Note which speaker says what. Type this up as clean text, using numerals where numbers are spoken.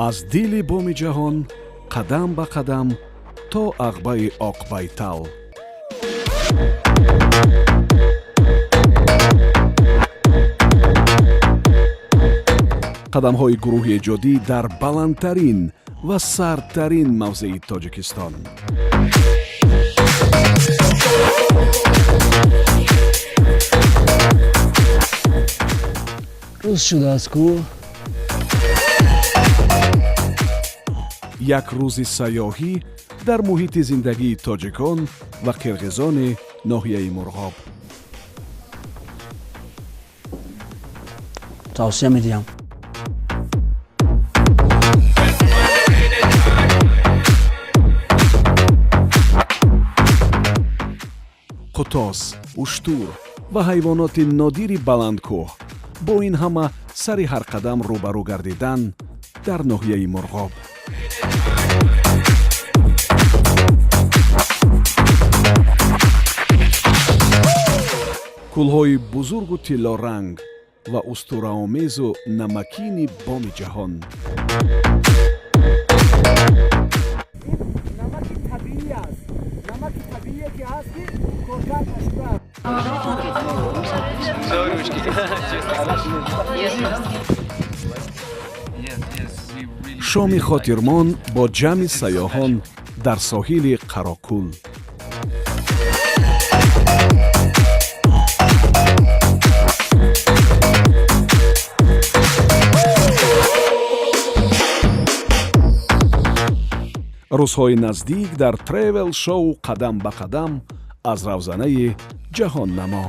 Speaker 1: Аз дили боми ҷаҳон қадам ба қадам то ағбаи Оқбайтал. Қадамҳои гурӯҳи эҷодӣ дар баландтарин ва сардтарин мавзеи Тоҷикистон.
Speaker 2: Рӯз шудааст ку.
Speaker 1: Як рӯзи сайёҳӣ дар муҳити зиндагии тоҷикон ва қирғизони ноҳияи Мурғоб.
Speaker 2: Тавсия медиҳам.
Speaker 1: Қутос, уштур ва ҳайвоноти нодири баландкӯҳ бо ин ҳама сари ҳар қадам рӯбарӯ гардидан дар ноҳияи Мурғоб. Кӯлҳои бузургу тиллоранг ва устураомезу намакини боми ҷаҳон.
Speaker 3: Намаки табиӣ аст, намаки табиие ки ҳаст, ки коркард нашудааст.
Speaker 1: Шоми хотирмон бо ҷамъи сайёҳон дар соҳили Қарокул. Рӯзҳои наздик дар тревел шоу «Қадам ба қадам» аз равзанаи ҷаҳоннамо.